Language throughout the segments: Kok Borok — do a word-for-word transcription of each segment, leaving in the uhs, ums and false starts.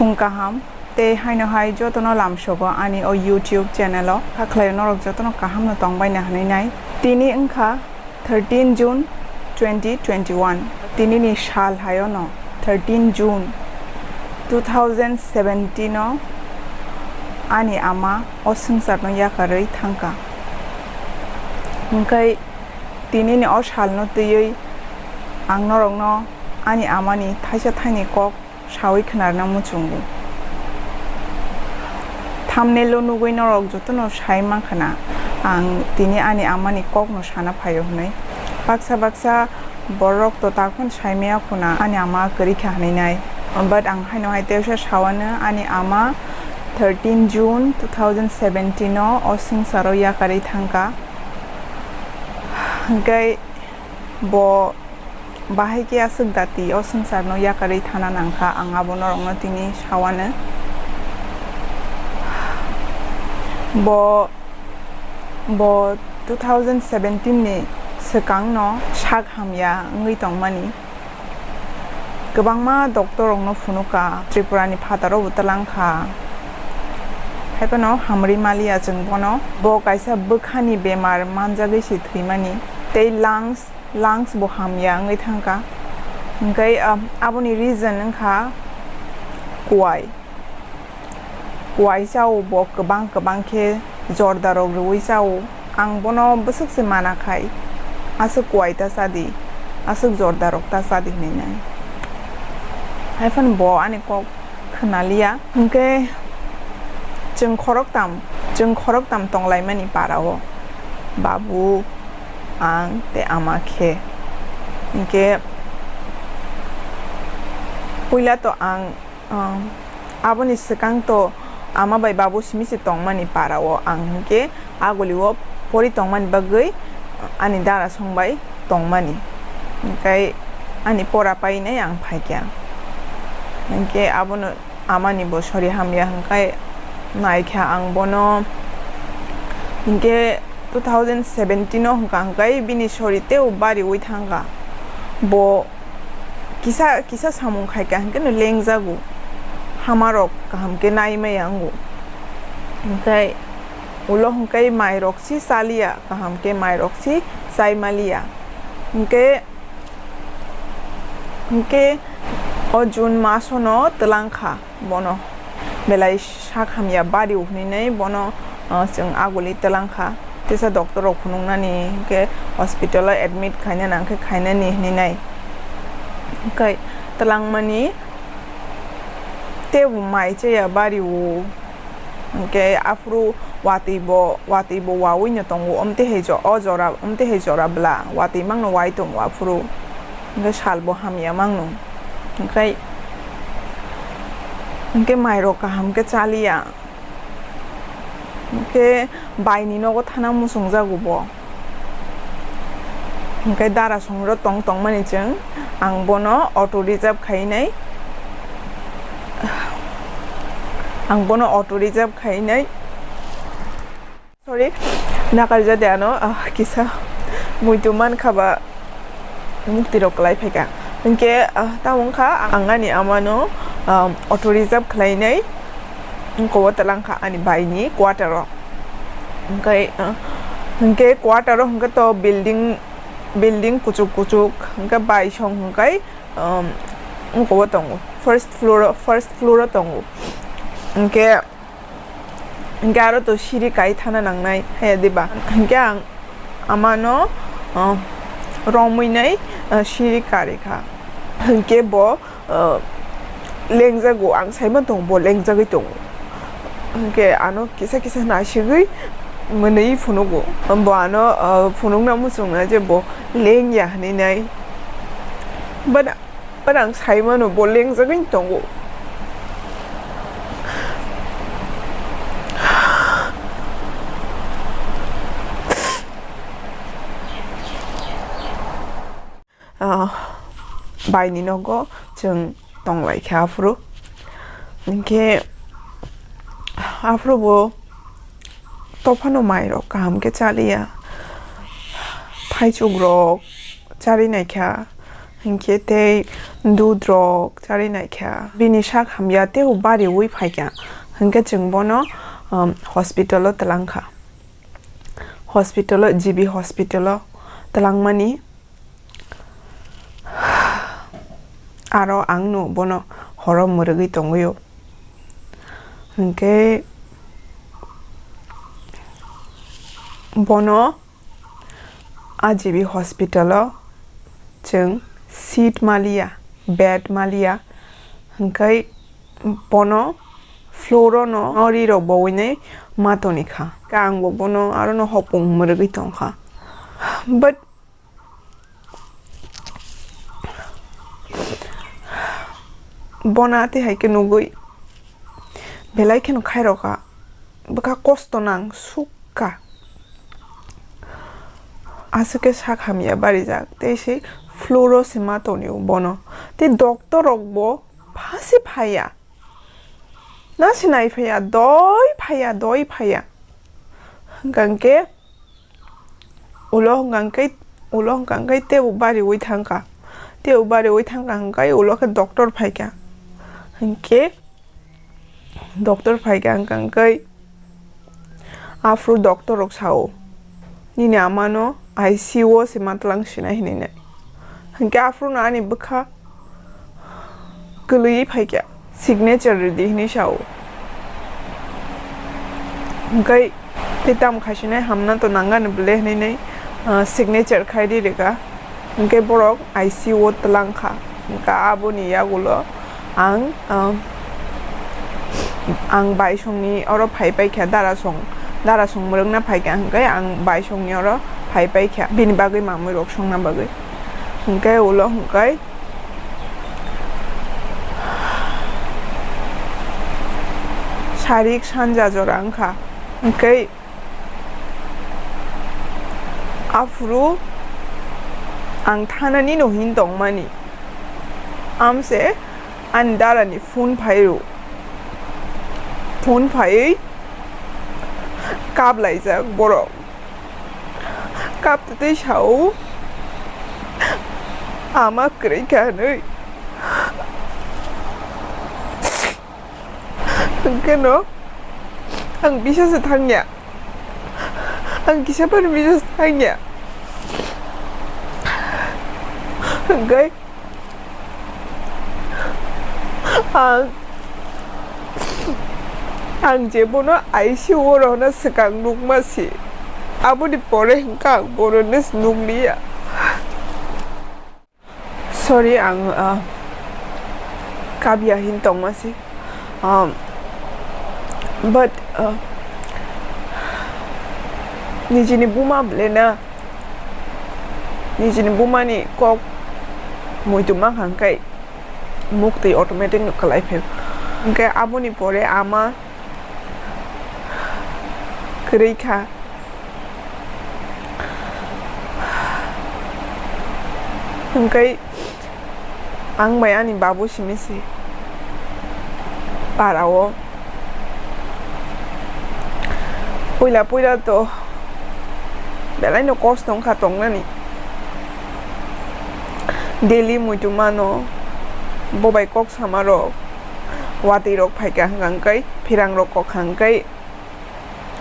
Phung kaham tei haino hai jotono lamsogo ani o YouTube channel o. Hakhlaio norok jotono kaham no tongbaina hinwi nai. Tini wngkha thirteen June twenty twenty-one. Tini ni sal hayo no thirteen June two thousand seventeen o ani ama o swngchar no yakarwi thangkha. Hwnkhe tini ni o sal no twiwi ang norok no ani ama ni thaisa thaini kok sawi khwnarna muchungo. Thumbnail o nugwi norok jotono sai mankha na, ang tini ani amani kokno sana phaio hwnwi. Baksa baksa borok to takhon sai maya khuna ani ama kwrwi kha hwnwi nai. But ang haino hai teisa sawano ani ama thirteen June two thousand seventeen o o swngcharo yakarwi thangkha. Hwnkhe bo bahai khe aswk dati o swngcharno yakarwi thana nangkha, ang abo norokno tini sawano. Bo, bo two thousand seventeen ni swkangno sak hamya wngwi tongmani. Kwbangma doctor rokno phunukha, Tripura ni phataro bo twlang kha. Haiphano hamrwi maliya chwng bono. Bo kaisa bwkhani bemar manjagwi se thwimani. Tei lungs lungs bo hamya wngwi thangkha. Hwnkhe, ah, aboni reason wngkha kuwai. Kuwai chao bo kwbang kwbang khe jorda rok rwui chao. Ang bono bwswk se mana khai, aswk kuwai ta chadi, aswk jorda rok ta chadi hinwi nai. Haiphano bo ani kok khwnaliya. Hwnkhe chwng khoroktam, chwng khoroktam tonglaimani para o, babu, ang tei ama khe. Hwnkhe puila to ang, um, aboni swkang to ama bai babu simi se tongmani para o ang hwnkhe aguli o pori tongmani bagwi ani dara song bai tongmani. Hwnkhe ani pora painai ang phaikha. Hwnkhe abono amani bo sori hamya hwnkhe naikha ang bono. Hwnkhe two thousand seventeen o hwnkha hwnkhe bini sori teibo bariwi thangkha. Bo kisa, kisa samung khaikha hwnkhe no lengjago. Hamarok kaham khe naimaya wngo. Hwnkhe ulo hwnkhe mairok si chaliya, kaham khe mairok si chaimaliya. Hwnkhe, hwnkhe o June masono twlang kha bono. Belai sak hamya bari hwnwi bono, uh, chwng aguli twlang kha. Teisa doctor rok phunuknani hwnkhe hospital o admit khaina nang khe khainani hwnwi nai. Hwnkhe twlangmani teibo mai chaya bari o. Hwnkhe aphuru watwi bo, watwi bo wawi no tongo, omtwi hai jo-, o jora, omtwi hai jora bwla watwi mangno wai tongo aphuru. Hwnkhe sal bo hamya mangno. Hwnkhe, hwnkhe mairok kaham khe chaliya. Hwnkhe baini nogo thana muchungjago bo. Hwnkhe dara songrok tong tongmani chwng ang bono auto reserve khainai. Ang bono auto reserve khainai. Sorry, nakarjadi ano, ah, kisa muitu mankha ba mukti rok kwlai phaikha. Hwnkhe, ah, tamo wngkha ang ani amano, ah, auto reserve khlainai. Wngkha o twlang kha ani baini quarter o. Hwnkhe, ah, hwnkhe quarter o hwnkhe to building, building kuchuk kuchuk, hwnkhe bai song hwnkhe, um, wngkha o tongo. First floor o, first floor o tongo. Hwnkhe, hwnkhe aro to siri kai thana nangnai, haya diba? Hwnkhe ang amano, uh, romwi nai, uh, siri kari kha. Hwnkhe bo, uh, lengjago, ang saima tongo, bo lengjagwi tongo. Hwnkhe ano kisa kisa nasigwi mwnwi phunugo. Bo ano, uh, phunukna muchungna je bo lengya hwnwi nai. But But ang sai mano bo lengjagwi tongo. Ah, baini nogo chwng tonglaikha aphuru. Hinkhe aphuru bo tophano mairok kaham khe chaliya. Thaichukrok chari naikha. Hinkhe tei dudrok charwi naikha. Bini sak hamya teibo bariwi phaikha. Hinkhe chwng bono, um, hospital o twlangkha. Hospital o, G B hospital o twlangmani aro ang no bono horo mwrwgwi tongwi o. Hinkhe bono a G B hospital o chwng seat maliya, bed maliya, hinkhe bono floor o no ri rok bowinai ma toni kha. Khe ang bo bono aro no hopung mwrwgwi tongkha. But Bono tei hai khe nugwi belai kheno khairokha, bwkha kosto nang sukha. Aswk khe sak hamya barijak tei se floor o se ma tonio bono. Tei doctor rok bo pha se phaiya, na se nai phaiya, doi phaiya, doi phaiya. Hwnkha hwnkhe Ulo hwnkha khe, ulo hwnkha khe teibo bariwi thangkha. Teibo bariwi thangkha hwnkhe ulo khe doctor phaikha. Hinkhe doctor phaikha hwnkha khe aphuru doctor rok sao, "Nini amano I C U o se matwlang sinai," hinwi nai. Hinkhe aphuru no ani bwkha kwlwi phaikha, "Signature rwdi," hinwi sao. Hinkhe tei tamo khaisinai hamna to nangani bwle hinwi nai, ah, signature khai ri rwkha. Hinkhe borok I C U o twlang kha. Hinkhe aboni yagulo ang, ah, ang baisongni oro phai paikha, darasong, darasong mwrwkna phaikha, hinkhe ang baisongni oro phai paikha bini bagwi mamwi rok songna bagwi. Hinkhe ulo hinkhe Sarik sanja jora wngkha. Hinkhe aphuru ang thanani no hin tongmani. Amse ani darani phone phairu. Phone phaiwi kaplaijak borok. Kaptwi sao, "Ama kwrwi kha," hinwi. Hwnkhe no ang bisasa thangya. Ang kisa phano bisasa thangya. Hwnkhe Ang, ang je bono I C U o rohorna swkang nukma si. Aboni pore hwnkha ang bono nukliya. Sorry, ang, ah, kabya hin tongma si. Um, but, ah, nijini buma bwle na, nijini bumani kok muitu mankha hwnkhe muktwi automatic no kwlai phaio. Hwnkhe aboni pore ama kwrwi kha. Hwnkhe ang bai ani babu simi se para o. Puila puila to belai no kosto wngkha tongnani. Daily muitu mano, bo bai kok sama rok, watwi rok phaikha hwnkhe, phirang rok kok kha hwnkhe.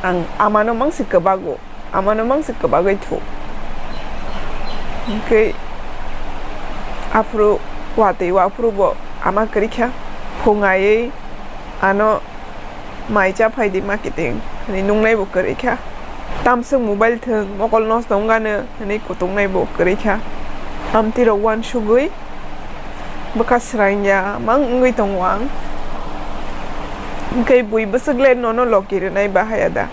Ang amano mangsi kwbago, amano mangsi kwbagwi thu. Hwnkhe aphuru watwi o aphuru bo ama kwrwi kha, phung aiwi ano mai cha phai di ma kiting hinwi nungnai bo kwrwi kha. Tamswk mobile thwng, mokol nosto wngano hinwi kutungnai bo kwrwi kha. Amtwi rok uansugwi bwkha swrang ya mang wngwi tongo ang. Hwnkhe bui bwswk le nono loki rwnai bahai ada.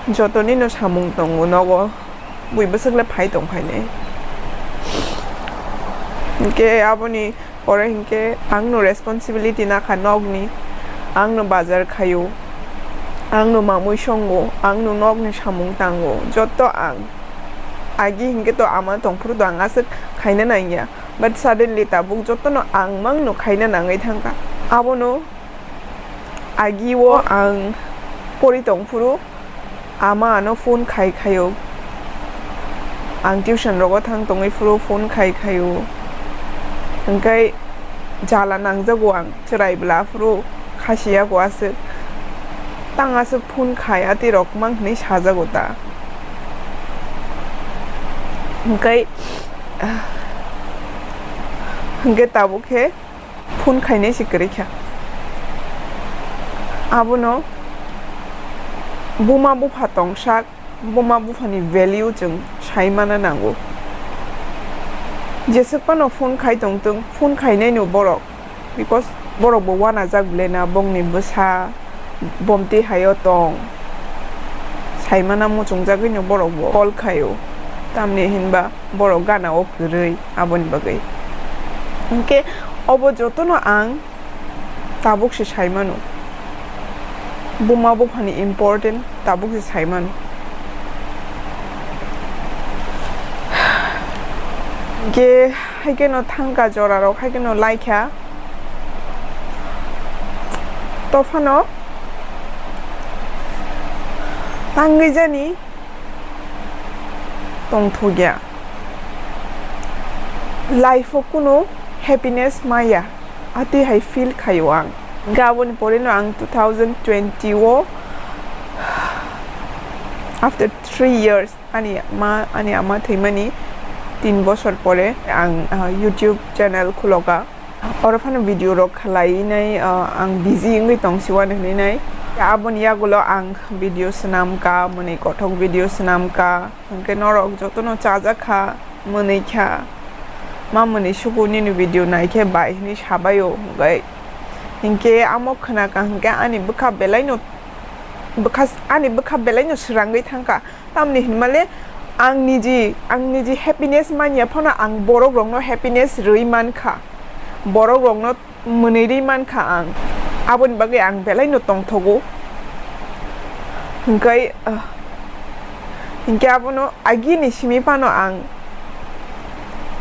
Jotoni no samung tongo nogo. Bui bwswk le phai tong phainai. Hwnkhe aboni pore hwnkhe ang no responsibility nakha nokni. Ang no bazar khaio. Ang no mamui songo. Ang no nokni samung tango. Jotto ang. Agi hwnkhe to ama tongphuru to ang aswk khaina nangya. But suddenly tabuk jotono ang mangno khaina nangwi thangkha. Abono agi o ang pori tongphuru ama ano phone khai khaio. Ang tuition rogo thang tongwi phuru phone khai khaio. Hwnkhe jala nangjago ang, chwrai bwla aphuru khasiyago aswk. Tang aswk phone khai atirok mang hwnwi sajago ta. Hwnkhe, hwnkhe tabuk khe phone khainai se kwrwi kha. Abono buma bupha tongsak, buma buphani value chwng sai mana nango. Jeswk phano phone khai tongtwng, phone khainaino borok, because borok bo uanajak belai na, bongni bwsa bomti haio tong, sai mana muchungjagwino borok bo call khaio, tamni hinba borok gana o kwrwi, aboni bagwi. Hwnkhe obo jotono ang tabuk se sai mano. Buma buphani important tabuk se sai mano. Ge haikhe no thangka jora rok haikhe no laikha. Tophano tangwi jani tongthokya. Life o kunu happiness maya. Atwi hai feel khaio ang. Hwnkhe aboni poreno ang two thousand twenty o, after three years, ani ma, ani ama thwimani tin bosor pore ang, ah, YouTube channel khuloka. Oro phano video rok khlainai, ah, ang busy wngwi tongsiwani hwnwi nai. Aboni yagulo ang video swnamka, mwnwi kothok video swnamka. Hwnkhe norok jotono chajak kha, mwnwi kha, ma mwnwi suku nini video naikhe bai hwnwi sabaio hwnkhe. Hinkhe amo khwnaka hwnkhe ani bwkha belaino, bwkha, ani bwkha belaino swrangwi thangkha. Tamni hinmale ang niji, ang niji happiness manya phano ang borok rokno happiness rwi mankha. Borok rokno mwnwi rwi mankha ang, aboni bagwi ang belaino tongthogo. Hwnkhe, ah, hinkhe abono agini simi phano ang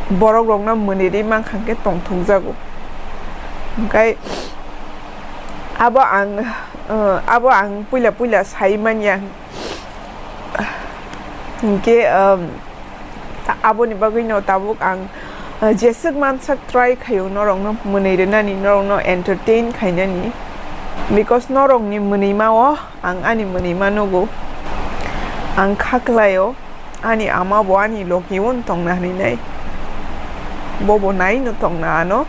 borok rokno mwnwi rwi mankha hwnkhe tongthokjago. Hwnkhe abo ang, ah, abo ang puila puila sai manya. Hinkhe, um, ta-, aboni bagwino tabuk ang, uh, jeswk mansak try khaio norokno mwnwi rwnani, norokno entertain khainani. Because norokni mwnwima o ang ani mwnwima nugo. Ang kha kwlaio, ani ama bo ani logi o tongna hwnwi nai. Bo bo naino tongna ano.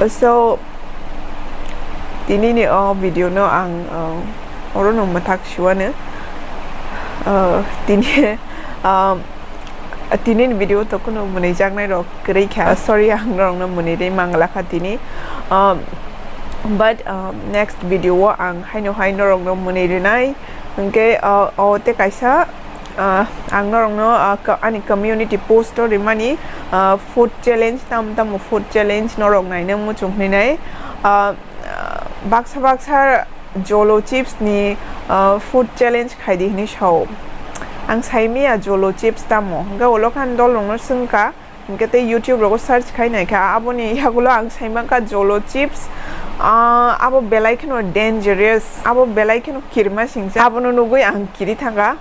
So, tinini o video no ang, uh, orono mwthak siwano. Uh, tini, um, tinini video to kuno mwnwijaknai rok kwrwi kha. Sorry, ang norokno mwnwi rwi mangla kha tini. Um, but, um, next video o ang haino hai norokno mwnwi rwnai. Hwnkhe, uh, o tei kaisa, uh, ang norokno, uh, ka-, ani community post o rimani, uh, food challenge, tam tamo food challenge norok naina muchung hwnwi nai. Uh, baksa baksa Jolo chips ni, uh, food challenge khaidi hwnwi sao. Ang saimanya Jolo chips tamo. Hwnkhe ulo khan dol rokno swngkha. Hwnkhe tei YouTube rogo search khai naikha, aboni yagulo ang saimankha Jolo chips, ah, abo belai kheno dangerous, abo belai kheno kirima singcha, abono nugwi ang kiri thangkha,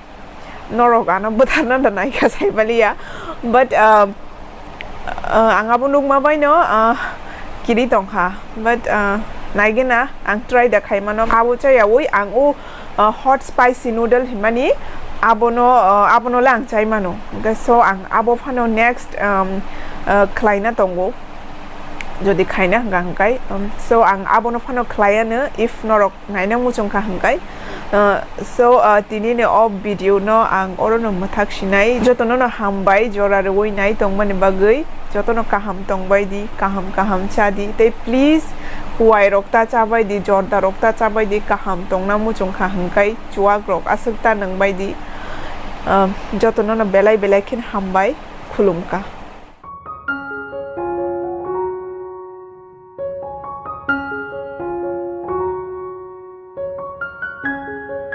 norok ano bwtharna da naikha saibaliya, but, ah, ah, ang abo nukma baino, ah, kiri tongkha, but, ah, naigena ang try da khaimano, abo chayawi ang o, uh, hot spicy noodle hinmani abono, uh, abono le ang chai mano. Hwnkhe so ang abo phano next, um, uh, khlaina tongo, jodi khaina hwnkha hwnkhe. Um, so ang abono phano khlaiano, if norok naina muchung kha hwnkhe. Uh, so, uh, tini ni o video no ang oro no mwthak sinai. Jotono no hambai jora rwui nai tongmani bagwi. Jotono kaham tongbai di, kaham kaham cha di. Tei please, kuwai rok ta chabai di, jorda rok ta chabai di, kaham tongna muchung kha hwnkhe chuwak rok aswk ta nwngbai di. Ah, jotono no belai belai khe hambai, khulumkha.